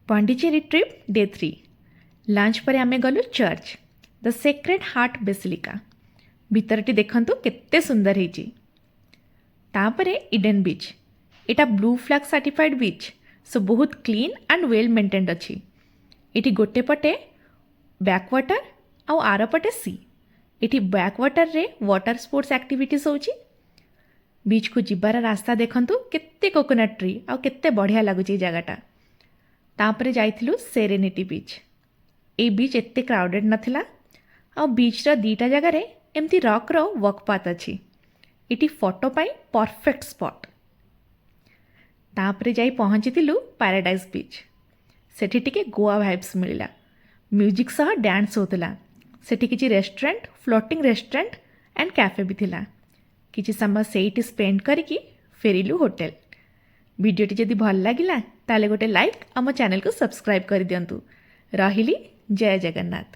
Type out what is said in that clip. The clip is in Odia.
Pondicherry trip day 3। ଲଞ୍ଚ ପରେ ଆମେ ଗଲୁ ଚର୍ଚ୍ଚ, ଦ ସେକ୍ରେଡ୍ ହାର୍ଟ ବେସିଲିକା। ଭିତରଟି ଦେଖନ୍ତୁ, କେତେ ସୁନ୍ଦର ହେଇଛି। ତାପରେ ଇଡେନ୍ ବିଚ୍। ଏଇଟା blue flag certified beach, show ବହୁତ କ୍ଲିନ୍ ଆଣ୍ଡ ୱେଲ୍ ମେଣ୍ଟେନ୍ଡ ଅଛି। ଏଠି ଗୋଟେ ପଟେ ବ୍ୟାକ୍ ୱାଟର ଆଉ ଆର ପଟେ ସି। ଏଠି ବ୍ୟାକ୍ ୱାଟରରେ ୱାଟର ସ୍ପୋର୍ଟସ୍ ଆକ୍ଟିଭିଟିସ୍ ହେଉଛି। ବିଚ୍କୁ ଯିବାର ରାସ୍ତା ଦେଖନ୍ତୁ, କେତେ କୋକୋନଟ୍ ଟ୍ରି ଆଉ କେତେ ବଢ଼ିଆ ଲାଗୁଛି ଏଇ ଜାଗାଟା। ତାପରେ ଯାଇଥିଲୁ ସେରେନିଟି ବିଚ୍। ଏଇ ବିଚ୍ ଏତେ କ୍ରାଉଡେଡ଼ ନଥିଲା ଆଉ ବିଚ୍ର ଦୁଇଟା ଜାଗାରେ ଏମିତି ରକ୍ର ୱାକ୍ ପାଥ୍ ଅଛି। ଏଠି ଫଟୋ ପାଇଁ ପରଫେକ୍ଟ ସ୍ପଟ୍। ତାପରେ ଯାଇ ପହଞ୍ଚିଥିଲୁ ପାରାଡାଇସ୍ ବିଚ୍। ସେଠି ଟିକେ ଗୋଆ ଭାଇବ୍ସ ମିଳିଲା। ମ୍ୟୁଜିକ୍ ସହ ଡ୍ୟାନ୍ସ ହେଉଥିଲା। ସେଠି କିଛି restaurant, floating restaurant and cafe ବି ଥିଲା। କିଛି ସମୟ ସେଇଠି ସ୍ପେଣ୍ଡ କରିକି ଫେରିଲୁ ହୋଟେଲ। ଭିଡ଼ିଓଟି ଯଦି ଭଲ ଲାଗିଲା, ତାହେଲେ ଗୋଟେ ଲାଇକ୍, ଆମ ଚ୍ୟାନେଲକୁ ସବସ୍କ୍ରାଇବ୍ କରିଦିଅନ୍ତୁ। ରହିଲି, ଜୟ ଜଗନ୍ନାଥ।